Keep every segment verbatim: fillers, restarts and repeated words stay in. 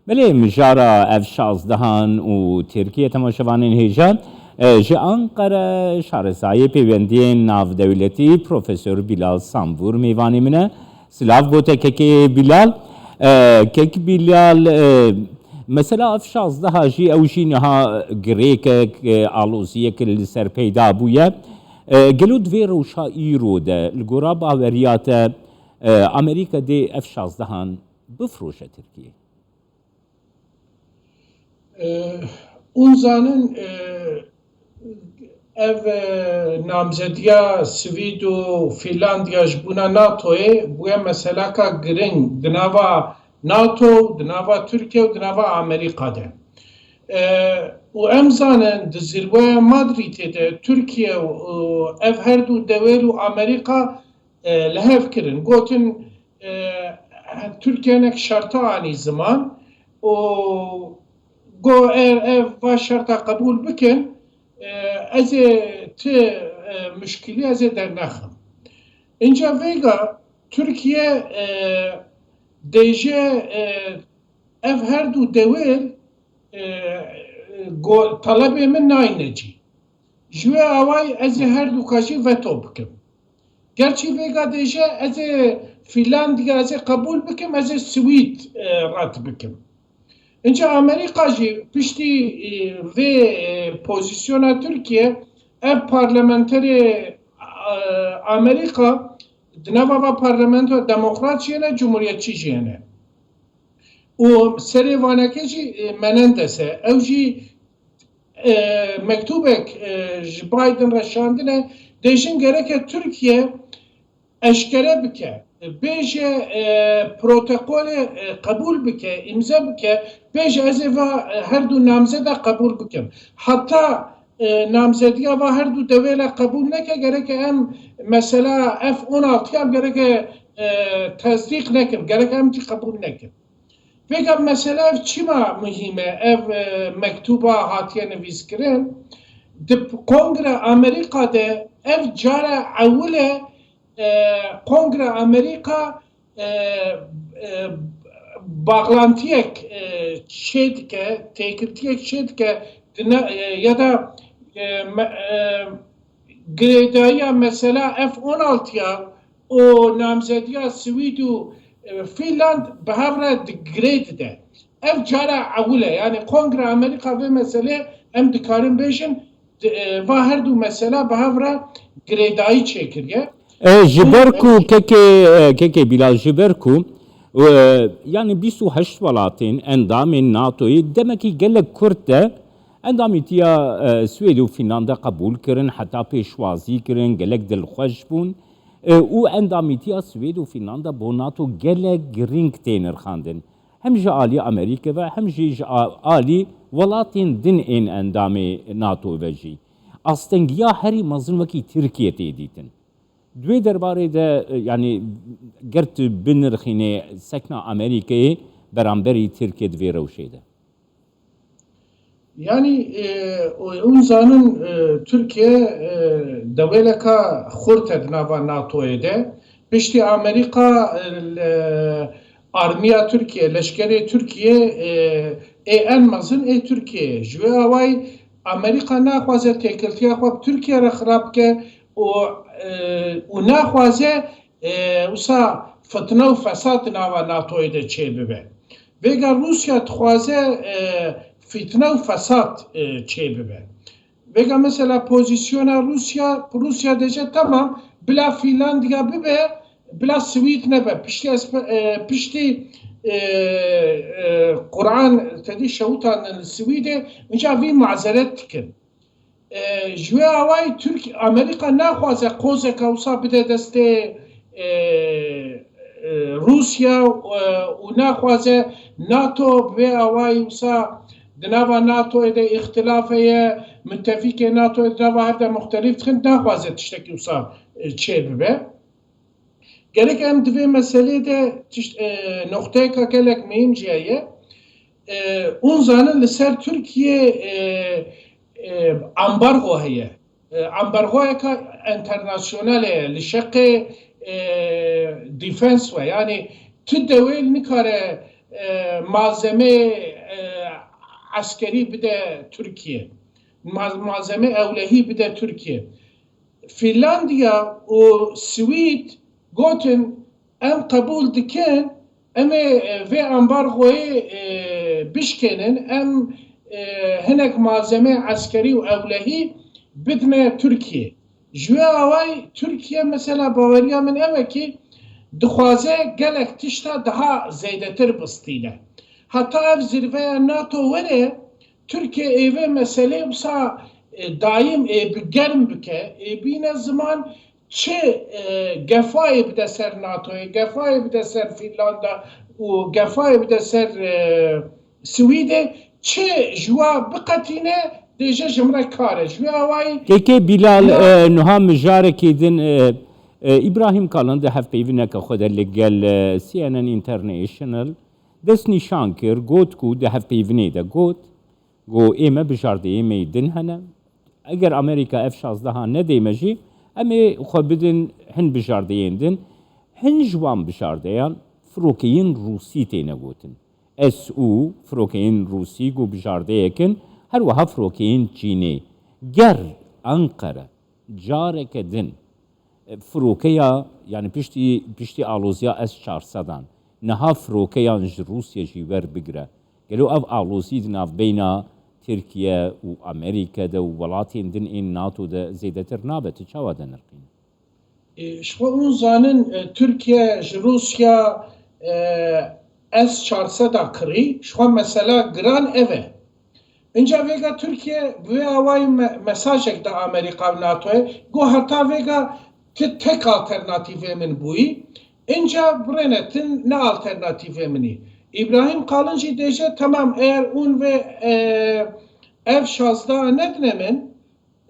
Belê, mijara F şazdehan û Tirkiye, temaşevanên hêja, e, ji Anqara şarezayê pêwendiyên navdewletî Profesor Bilal Sambur mêvanê min e. Silav bo te kekê Bilal. E, kek Bilal, e, mesela F şazdeha jî ew jî niha girêkek, e, aloziyek li ser peyda bûye. E, gelo di vê rewşa îro de li gora baweriya te, e, Amerîka dê F şazdehan bifroşe Tirkiyê? Hûn zanin, ev namzediya Swîd û Fînlandiya ji bûna NATOyê bûye meselaka giring di nava NATO û di nava Tirkiye û di nava Amerîka de. Û em zanin di zirweya Madrîdê de Tirkiye û ev her du dewêl û Amerîka li hev kirin. Gotin, Tirkiye hinek şerta anî ziman û got, ev, ev va şerta qebûl bikin, ez ê ti muşkilî ez ê dernexim. Înca vêga Tirkiye dêje, ev her du dewêl, e, go-, talebê min nayne cî. Ji wê awayî ez ê her du ka jî veto bikim. Gerçî vêga dêje ez ê Fînlandiya ez ê qebûl bikim, ez ê Swîd, e, red bikim. Înca Amerîka jî piştî, e, vê, e, pozîsyona Tirkiye, ev parlamenterê, e, Amerîka di nava va parlamento demokrat jî hene, cumhuriyetçî jî hene. Û serê vanekê jî, e, Menendez e. Ew jî, e, mektûbek, e, ji Biden re şandine, dê jin gereke Tirkiye eşkere bike, bêje, e, protokolê, e, qebûl bike, îmze bike, bêje ez ê va, e, her du namzeda qebûl bikim. Heta, e, namzediya va her du dewêla qebûl neke, gereke em mesela F on altı ya gereke, e, tesdîq nekin, gereke em jî qebûl nekin. Vêga mesela ev çima muhîm e, ev, e, mektûba hatiye nivîskirin? Di Kongre Amerîka de ev cara ewil e, e, Kongre Amerîka, e, e, bağlantiyek, e, çêdike, têkiltiyek çêdike, di ne-, e, ya da, e, me-, e, girêdayiya mesela F on altı ya û namzediya Swîd û, e, Fînland bi hev re di girê dide. Ev cara ewil e. Yani Kongre Amerîka vê meselê em dikarin bêjin, di, e, va her du mesela bi hev re girêdayî çêkiriye. E, ji ber ku kekê, e, kekê Bilal, ji ber ku, e, yani bîst û heşt welatên endamên NATOyê demekî gelek kurt de endamîtiya, e, Swêd û Fînlanda qebûl kirin, heta pêşwazî kirin, gelek dilxweş bûn, e, û endamîtiya Swêd û Fînlanda bo NATO gelek girîng tê nirxandin. Hem ji alî Amerîke ve hem jî ji a-, alî welatên din ên endamê NATO ve jî. Astengiya herî mezin wekî Tirkiye tê dîtin. Di wê derbarê de, e, yani ger tu binirxînê sekna Amerîkeyê beramberî Tirkiye di vê rewşê de? Yani, e, hûn zanin, e, Tirkiye, e, dewêleka xurt e di nava NATOyê de. Piştî Amerîka, e, li armiya Tirkiye, leşkerê Tirkiye, e, ê en mezin ê Tirkiye. Ji wê awayî Amerîka naxwaze têkiltiya xwe bi Tirkiye re xirab bike û, e, û naxwaze, e, wisa fitne û fesad di nava NATOyê de çêbibe. Vêga Rûsya dixwaze, e, fitne û fesad, e, çêbibe. Vêga mesela pozîsyona Rûsya, Rûsya dêje, tamam, bila Fînlandiya bibe, bila Swîd nebe. Piştî ez, e, piştî, e, e, Quran tedî şewitandin li Swîdê, înca vî mazeret dikin. E, ji wê awayî Tirk-, Amerîka naxwaze qozeka wisa bide destê, e, e, Rûsya, e, û naxwaze NATO bi vê awayî wisa di nava NATOyê de îxtilaf heye, mutefîkê NATOyê di nava hev de muxtelîf dikin, naxwaze tiştekî wisa, e, çêbibe. Gerek em di vê meselê de tişt, e, noqteyeka gelek muhîm jî heye. E, hûn zanin li ser Tirkiye, e, e, ambargo heye. E, ambargoyeka enternasyonal heye. Li şeqê, e, defense ve. Yani tu dewêl nikare e, malzeme e, eskerî bide Tirkiye. Ma- malzeme ewlehî bide Tirkiye. Finlandiya û Swîd gotin, em qebûl dikin, em ê e, vê ambargoyê e, bişkênin, em e, hinek malzeme eskerî û ewlehî bidine Tirkiye. Ji wê awayî Tirkiye mesela baweriya min ew e kî dixwaze gelek tişta daha zêdetir bistîne. Heta ev zirveya NATO were, Tirkiye ê vê meselê wisa e, dayim ê bi germ bike, ê bîne ziman çi e, gefayê bide ser NATOyê, gefayê bide ser Fînlanda û gefayê bide ser e, Swîdê, çi ji wa biqetîne dêje ji min re kar e. Ji wê awayî Kekê Bilal, e, nuha mijarekî din, e, e, Îbrahîm Kalin di hevpeyvîneke xwe de li gel e, C N N International dest nîşan kir, got ku di hevpeyvînê de got, Got, ê me bijardeyê me yê din hene. Eger Amerîka F şazdeha nedê me jî, em ê xwe bidin hin bijardeyên din. Hin ji wan bijardeyan firokeyên Rûsî têne gotin. S U firokeyên Rûsî ku bijardeyek in, her wiha firokeyên Çînê. Ger Enqere careke din firokeya, yanî piştî, piştî aloziya S çar sedan, niha firokeyan ji Rûsya jî werbigire, gelo ev alozî di navbeyna Tirkiye û Amerîke de û welatên din ên NATO de zêdetir nabe? Tu çawa dinirxînî? E, Ji xwe hûn zanin, e, Tirkiye ji Rûsya e, S çar sed a kirî, ji xwe mesela giran ev e. Înca vêga Tirkiye bi wê awayî me- mesajek da Amerîka û NATOyê, got heta vêga ti tek alternatîvê min bûyî, înca birêne ti ne alternatîvê min î. Îbrahîm Kalin jî dêje, temam, eger hûn vê e, F şazdeha nedine min,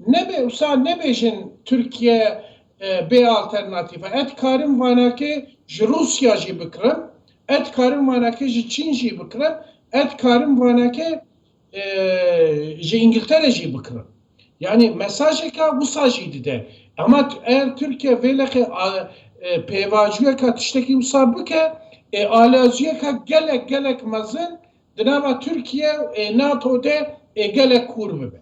nebe wisa nebêjin Tirkiye e, bê alternatîf e. Ez dikarim vanakê ji Rûsya jî bikirim, ez dikarim vanakê ji Çîn jî bikirim, ez dikarim vanakê e, ji Îngiltere jî bikirim. Yanî mesajeka wisa jî dide. Ema t- eger Tirkiye vê leqê a- e, pêvajoyeka tiştekî wisa bike, ê aloziyeka gelek gelek mezin di nava Tirkiye û ê NATO de ê gelek kûr bibe.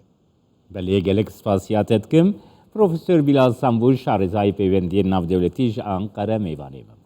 Belê, gelek spasiya te dikim. Profesor Bilal Sambû, şarezayê peywendiyên navdewletî ji Anqere mêvanê me bû.